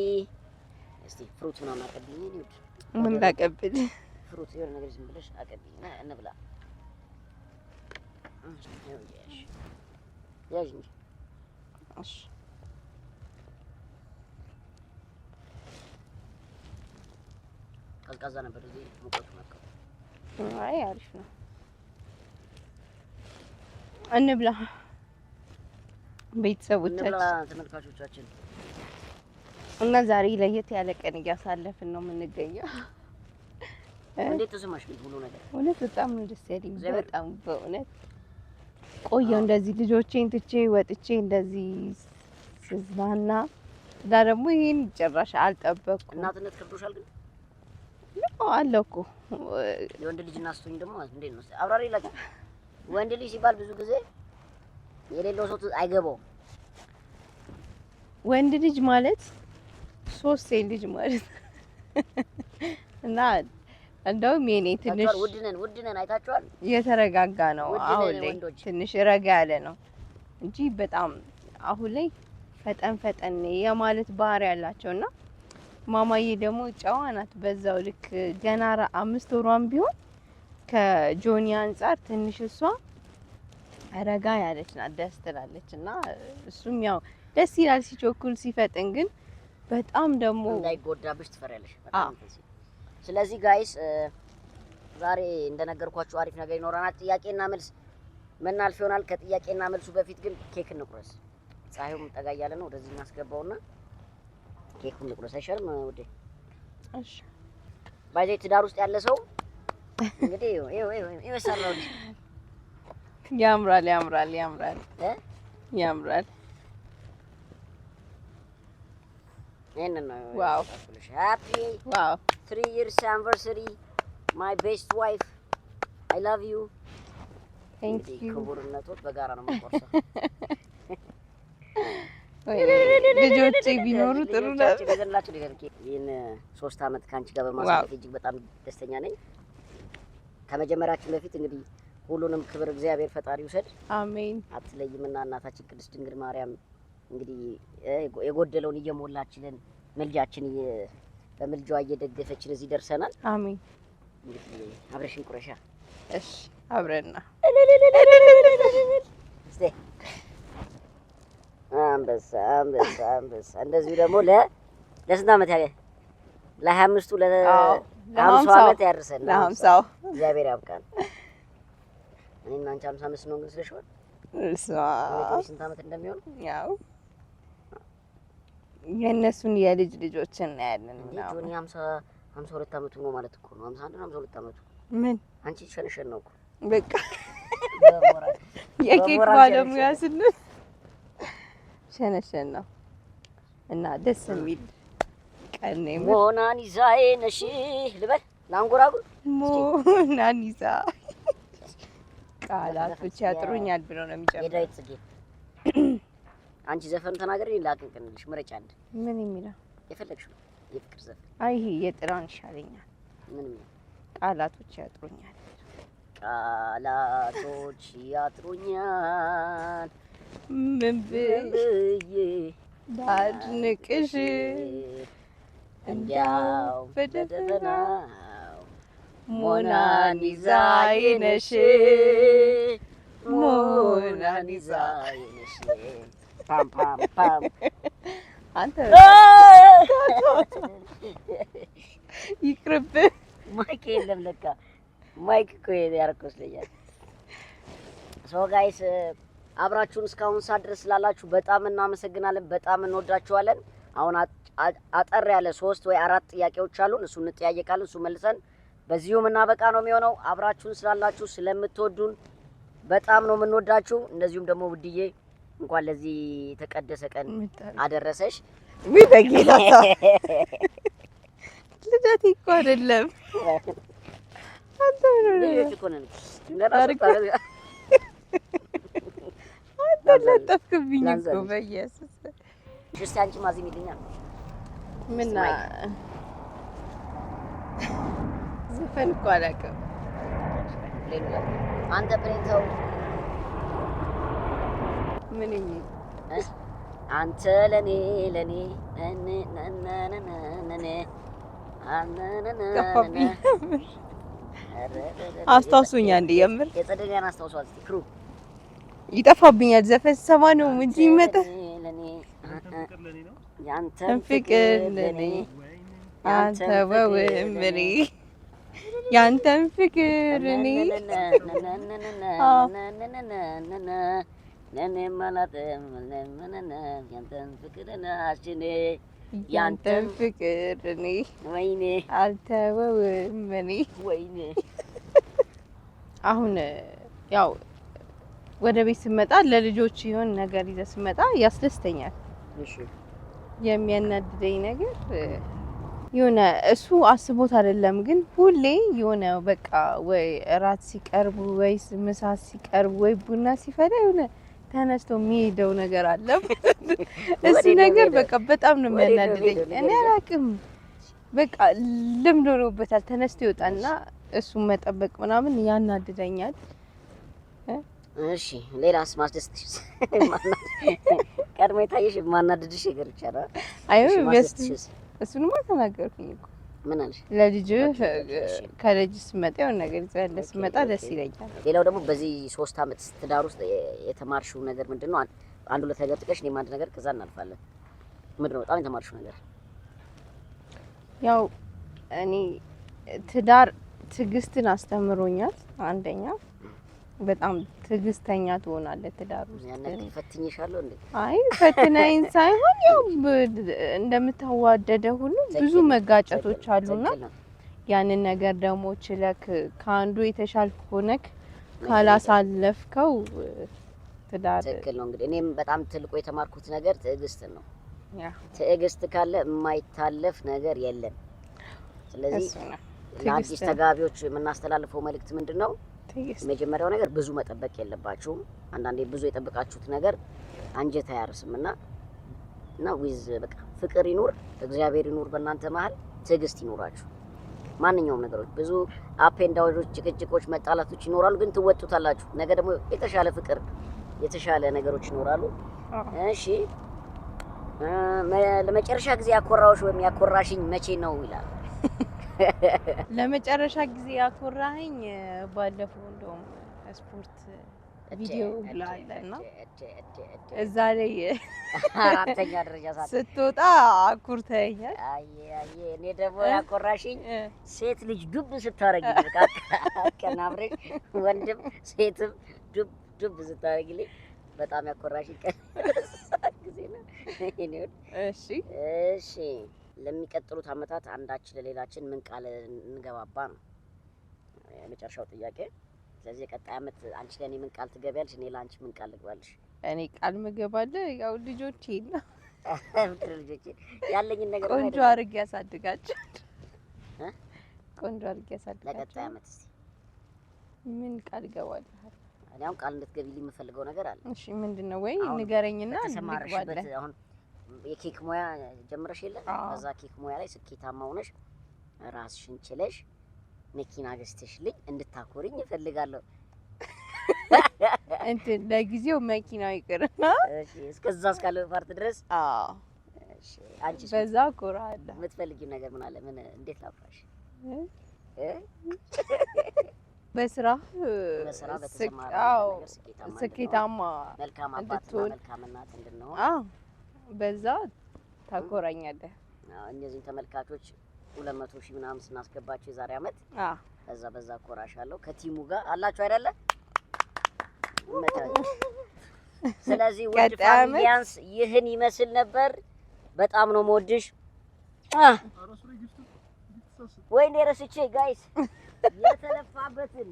እስቲ fruit ምናምን አቀብኝ የኔ ውድ። ምን ላቀብል? Fruit የሆነ ነገር ዝም ብለሽ አቀብኝ እና እንብላ። ያዥ ያዥ እንጂ። እሺ። ቀዝቃዛ ነበር እዚህ ሙቀቱ መጣ። አይ አሪፍ ነው። እንብላ ቤተሰቦቻችን። እንብላ ተመልካቾቻችን። እና ዛሬ ለየት ያለ ቀን እያሳለፍን ነው የምንገኘው። እንዴት ተሰማሽ ግን ሁሉ ነገር? እውነት በጣም ነው ደስ ያለኝ። እግዚአብሔር በጣም በእውነት ቆየው እንደዚህ ልጆቼን ትቼ ወጥቼ እንደዚህ ስዝናና እና ደግሞ ይሄን ጭራሽ አልጠበቅኩም። እናትነት ከብዶሻል ግን? ነው አለ እኮ። የወንድ ልጅ እናት ስትሆኝ ደግሞ እንዴት ነው? አብራሪ ላችሁ። ወንድ ልጅ ሲባል ብዙ ጊዜ የሌለው ሰው አይገባውም። ወንድ ልጅ ማለት ሶስት ሴት ልጅ ማለት እና እንደውም የኔ ትንሽ አይታችኋል? ውድ ነን፣ ውድ ነን፣ አይታችኋል? የተረጋጋ ነው። ውድ አሁን ነን ላይ ወንዶች። ትንሽ ረጋ ያለ ነው እንጂ በጣም አሁን ላይ ፈጠን ፈጠን የማለት ባህሪ ያላቸው እና ማማዬ ደግሞ ጨዋ ናት። በዛው ልክ ገና 5 ወሯን ቢሆን ከጆኒ አንጻር ትንሽ እሷ ረጋ ያለች ናት፣ ደስ ትላለች። እና እሱም ያው ደስ ይላል ሲቸኩል ሲፈጥን፣ ግን በጣም ደግሞ እንዳይጎዳብሽ ትፈሪያለሽ በጣም አዎ። እንትን ሲል። ስለዚህ guys ዛሬ እንደነገርኳችሁ አሪፍ ነገር ይኖረናል። ጥያቄና መልስ ምናልፍ ይሆናል። ከጥያቄና መልሱ በፊት ግን ኬክ እንቁረስ። ፀሐዩም ጠጋ እያለ ነው። ወደዚህ እናስገባውና ኬኩን እንቁረስ አይሻልም ውዴ? እሺ። By the way ትዳር ውስጥ ያለ ሰው እንግዲህ ይኸው ይኸው ይኸው ይኸው የሰራሁልሽ። ያምራል፣ ያምራል፣ ያምራል፣ እ ያምራል። ይሄንን ነው Wow። የጻፍኩልሽ። Happy 3 years anniversary, my best wife, I love you። Thank እንግዲህ you። ክቡርነቶት በጋራ ነው የምንቆርሰው። ልጆቼ ቢኖሩ ጥሩ ነበር። ልጆቻችን ይዘንላችሁ ሊደርግ ይህን 3 ዓመት ከአንቺ ጋር በማሳለፍ እጅግ በጣም ደስተኛ ነኝ። ከመጀመሪያችን በፊት እንግዲህ ሁሉንም ክብር እግዚአብሔር ፈጣሪ ይውሰድ። አሜን። አትለይምና እናታችን ቅድስት ድንግል ማርያም እንግዲህ የጎደለውን እየሞላችልን፣ ምልጃችን በምልጃዋ እየደገፈችን እዚህ ደርሰናል። አሜን። እንግዲህ አብረሽን ቁረሻ። እሺ አብረና እስቲ አንበሳ አንበሳ አንበሳ። እንደዚሁ ደግሞ ለስንት ዓመት ያለ ለ25ቱ ለ50 ለ50ው ዓመት ያድርሰን። ለ50ው። እግዚአብሔር ያብቃን። እኔና አንቺ 55 ነው ግን ስለሽዋል። እሷ ስንት ዓመት እንደሚሆን? ያው የእነሱን የልጅ ልጆች እናያለን እንዴ ምናምን። ጆኒ 52 ዓመቱ ነው ማለት እኮ ነው። 51 ነው 52 ዓመቱ። ምን አንቺ ሸንሸን ነው እኮ። በቃ በሞራል የኬክ በሞራል ባለሙያ ሸነሸነ። ስንል ሸነሸን ነው እና ደስ የሚል ቀን ነው የምር። ሞናሊዛዬ ነሽ ልበል ላንጎራጉር። ሞናሊዛ ቃላቶች ያጥሩኛል ብሎ ነው የሚጨምረው። የዳዊት ጽጌ አንቺ ዘፈን ተናገሪ፣ እኔ ላቅንቅንልሽ። ምረጫ አንድ ምን የሚለው? የፈለግሽው የፍቅር ዘፈን። አይ ይሄ የጥላውን ይሻለኛል። ምንም ነው። ቃላቶች ያጥሩኛል። ቃላቶች ያጥሩኛል ምን ምን ብዬ ብዬ ላድንቅሽ እንዲያው በደፈናው ሞናሊዛ ነሽ ሞናሊዛ ነሽ ፓም ፓም ፓም። አንተ ይቅርብህ። Mic የለም ለካ፣ mic እኮ ያደረኩ ይመስለኛል። So guys፣ አብራችሁን እስካሁን ሰዓት ድረስ ስላላችሁ በጣም እናመሰግናለን። በጣም እንወዳችኋለን። አሁን አጠር ያለ ሶስት ወይ አራት ጥያቄዎች አሉን። እሱ እንጠያየቃለን። እሱ መልሰን በዚሁ የምናበቃ ነው የሚሆነው። አብራችሁን ስላላችሁ ስለምትወዱን በጣም ነው የምንወዳችሁ። እንደዚሁም ደግሞ ውድዬ እንኳን ለዚህ የተቀደሰ ቀን አደረሰሽ። ውይ በጌታ ልደቴ እኮ አይደለም። አንተ ምን ሆነህ ነው? ልጆች እኮ ነን። ለራሱ አንተ ለጠፍክብኝ እኮ ላንዘልሽ። በኢየሱስ። እስቲ አንቺ ማዚም ይልኛል። ምን ዘፈን እኮ አላውቅም። Plane ኡ ላይ አንተ plane ተው። ምን የሚል? እ? አንተ ለኔ ለኔ እነ ጠፋብኝ። አስታውሱኝ አንዴ የምር። የጸደኒያን አስታውሷል። እስቲ ክሩ። ይጠፋብኛል። ዘፈን ስሰማ ነው እንጂ ይመጣ። ያንተን ፍቅር ለኔ አልተወውም እኔ ያንተን ፍቅር እኔ። ያንተን ፍቅር ያንተን ፍቅር እኔ ወይኔ አልተወውም እኔ። ወይኔ። አሁን ያው ወደ ቤት ስመጣ ለልጆች የሆነ ነገር ይዘህ ስመጣ ያስደስተኛል። እሺ። የሚያናድደኝ ነገር የሆነ እሱ አስቦት አይደለም፣ ግን ሁሌ የሆነ በቃ ወይ እራት ሲቀርቡ ወይ ምሳ ሲቀርቡ ወይ ቡና ሲፈላ የሆነ ተነስቶ የሚሄደው ነገር አለ። እሱ ወዴት ነው ነገር የሚሄደው? በቃ በጣም ነው ወዴት ነው የሚያናድደኝ። የሚሄደው? እኔ አላውቅም፣ በቃ ልምድ ሆኖበታል። ተነስቶ ይወጣና እሱን መጠበቅ ምናምን ያናድደኛል። እሺ፣ ሌላስ ማስደስትሽ? ቀድሞ የታየሽ ማናድድሽ ነገር ብቻ ነው። አይ እሺ፣ ማስደስትሽስ? እሱንማ ተናገርኩኝ እኮ። ምን አልሽ? ለልጅ እሺ። ከልጅ ስመጣ የሆነ ነገር ይዘህ ስመጣ ደስ ይለኛል። ሌላው ደግሞ በዚህ 3 አመት ትዳር ውስጥ የተማርሽው ነገር ምንድን ነው? አንድ ሁለት ነገር ጥቀሽ፣ እኔም አንድ ነገር፣ ከዛ እናልፋለን። ምንድን ነው በጣም የተማርሽው ነገር? ያው እኔ ትዳር ትዕግስትን አስተምሮኛል። አንደኛ በጣም ትዕግስተኛ ትሆናለህ ትዳር ውስጥ። ያን ያክል ፈትኜሻለሁ እንዴ? አይ ፈትናይን ሳይሆን ያው እንደምታዋደደ ሁሉ ብዙ መጋጨቶች አሉና ትክክል ነው። ያንን ነገር ደግሞ ችለክ ከአንዱ የተሻልክ ሆነክ ካላሳለፍከው ትዳር ትክክል ነው። እንግዲህ እኔም በጣም ትልቁ የተማርኩት ነገር ትዕግስትን ነው። ያ ትዕግስት ካለ የማይታለፍ ነገር የለም። ስለዚህ እሱ ነው። ለአዲስ ትዕግስት ነው። ተጋቢዎች የምናስተላልፈው መልእክት ምንድን ነው? ትዕግስት። የመጀመሪያው ነገር ብዙ መጠበቅ የለባችሁም። አንዳንዴ ብዙ የጠበቃችሁት ነገር አንጀት አያርስም እና with በቃ ፍቅር ይኑር፣ እግዚአብሔር ይኑር በእናንተ መሀል፣ ትዕግስት ይኑራችሁ። ማንኛውም ነገሮች ብዙ up and down ኦች፣ ጭቅጭቆች፣ መጣላቶች ይኖራሉ፣ ግን ትወጡታላችሁ። ነገ ደግሞ የተሻለ ፍቅር፣ የተሻለ ነገሮች ይኖራሉ። እሺ፣ ለመጨረሻ ጊዜ ያኮራሁሽ ወይም ያኮራሽኝ መቼ ነው ይላል። ለመጨረሻ ጊዜ ያኮራኸኝ ባለፈው እንደውም ስፖርት ቪዲዮ ብለሃል እና እዛ ላይ አራተኛ ደረጃ ሳት ስትወጣ አኩርተኸኛል። አየ አየ፣ እኔ ደግሞ ያኮራሽኝ ሴት ልጅ ዱብ ስታረጊ፣ በቃ አቀናብረሽ ወንድም ሴትም ዱብ ዱብ ስታረጊልኝ በጣም ያኮራሽኝ ቀን ጊዜ ነው። የኔ ውድ። እሺ። እሺ፣ ለሚቀጥሉት አመታት አንዳችን ለሌላችን ምን ቃል እንገባባ ነው የመጨረሻው ጥያቄ። ስለዚህ የቀጣይ አመት አንቺ ለእኔ ምን ቃል ትገቢያለሽ? እኔ ለአንቺ ምን ቃል ልግባልሽ? እኔ ቃል ምገባለሁ ያው ልጆቼ ነው። ምድር ልጆቼ ያለኝን ነገር ቆንጆ አድርጌ ያሳድጋቸው። እ? ቆንጆ አድርጌ ለቀጣይ ያሳድጋቸው። አመት እስኪ ምን ቃል እገባለሁ? እኔ አሁን ቃል እንድትገቢልኝ የምፈልገው ነገር አለ። እሺ ምንድን ነው? ወይ አሁን ንገረኝና በተሰማራሽበት እንግባለን። አሁን የኬክ ሙያ ጀምረሽ የለ? አዎ። በዛ ኬክ ሙያ ላይ ስኬታማ ሆነሽ ራስሽን ችለሽ መኪና ገዝተሽልኝ እንድታኮሪኝ እፈልጋለሁ። እንትን ለጊዜው መኪናው ይቅርና፣ እሺ፣ እስከዛ እስካለው part ድረስ። አዎ። እሺ፣ አንቺስ በዛ እኮራለሁ። የምትፈልጊው ነገር ምን አለ? ምን እንዴት ላኩራሽ? እ? በስራ በስራ በተሰማራንበት አዎ፣ ነገር ስኬታማ እንድንሆን፣ ስኬታማ መልካም አባትና እንድትሆን። መልካም እናት እንድንሆን። አዎ፣ በዛ ታኮራኛለህ። አዎ፣ እነዚህን ተመልካቾች 200,000 ምናምን ስናስገባቸው የዛሬ አመት አዎ። በዛ ኮራሻለሁ። ከ team ኡ ጋር አላችሁ አይደለ? ይመቻችሁ። ስለዚህ ውድ ቀጣይ አመት ፋሚሊያንስ ይህን ይመስል ነበር። በጣም ነው የምወድሽ። ወይኔ ረስቼ guys፣ የተለፋበትን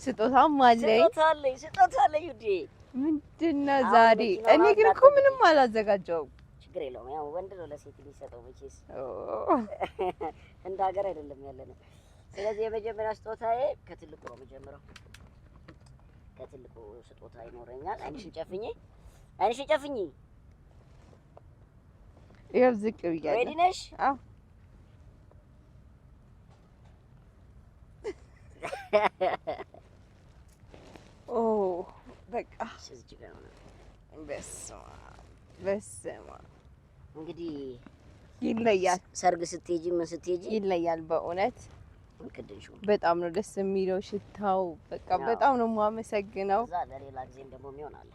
ስጦታም አለኝ። ስጦታ አለኝ፣ ስጦታ አለኝ ውዴ። ምንድን ነው አሁን ዛሬ? መኪናውን እኔ ግን እኮ አዳጠ- ምንም አላዘጋጀውም። ችግር የለውም። ያው ወንድ ነው ለሴት የሚሰጠው መቼስ ኦ፣ እንደ ሀገር አይደለም ያለ ነው። ስለዚህ የመጀመሪያ ስጦታዬ ከትልቁ ነው የምጀምረው። ከትልቁ ስጦታ ይኖረኛል። አይንሽን ጨፍኚ፣ አይንሽን ጨፍኚ። ይኸው ዝቅ ብያለሁ። Ready ነሽ? አዎ። ኦ በቃ። እዚህ ጋር ነው። በስመ አብ በስመ አብ። እንግዲህ ይለያል፣ ሰርግ ስትሄጂ ምን ስትሄጂ ይለያል በእውነት። ቅድንሹ በጣም ነው ደስ የሚለው ሽታው። በቃ አዎ። በጣም ነው የማመሰግነው። እዛ ለሌላ ጊዜም ደግሞ የሚሆን አለ።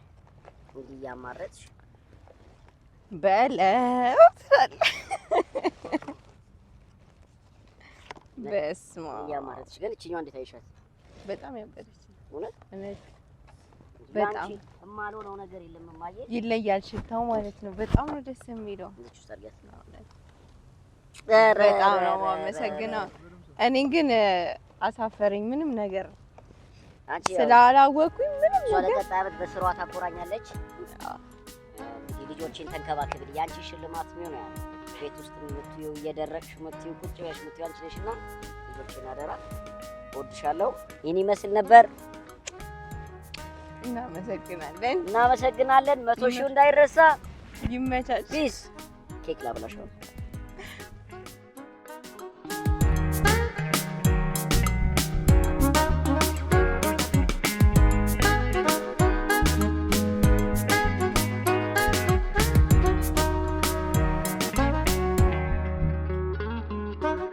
እንዲህ እያማረጥሽ በለው ትላለህ። በስመ አብ። እያማረጥሽ ግን እችኛዋ እንዴት አይሻት? በጣም ያበደች ነው። እውነት። እውነት በጣም። ለአንቺ የማልሆነው ነገር የለም እማዬ። ይለያል ሽታው ማለት ነው። በጣም ነው ደስ የሚለው። እዚች ውስጥ አድርጊያት። በጣም ነው የማመሰግነው። እኔ ግን አሳፈረኝ ምንም ነገር አንቺ ያው ስላላወኩኝ ምንም እሷ ነገር። ለቀጣይ ዓመት በስሯ ታኮራኛለች። አዎ። እንግዲህ ልጆችን ተንከባከብልኝ። የአንቺ ሽልማት የሚሆነው ያ ነው። ቤት ውስጥ የምትይው እየደረቅሽ የምትይው ቁጭ ብለሽ የምትይው አንቺ ነሽ እና ልጆችን አደራ። እወድሻለሁ። ይህን ይመስል ነበር። እናመሰግናለን። እናመሰግናለን። 100,000 እንዳይረሳ። ይመቻች። Peace። ኬክ ላብላሽ ነው።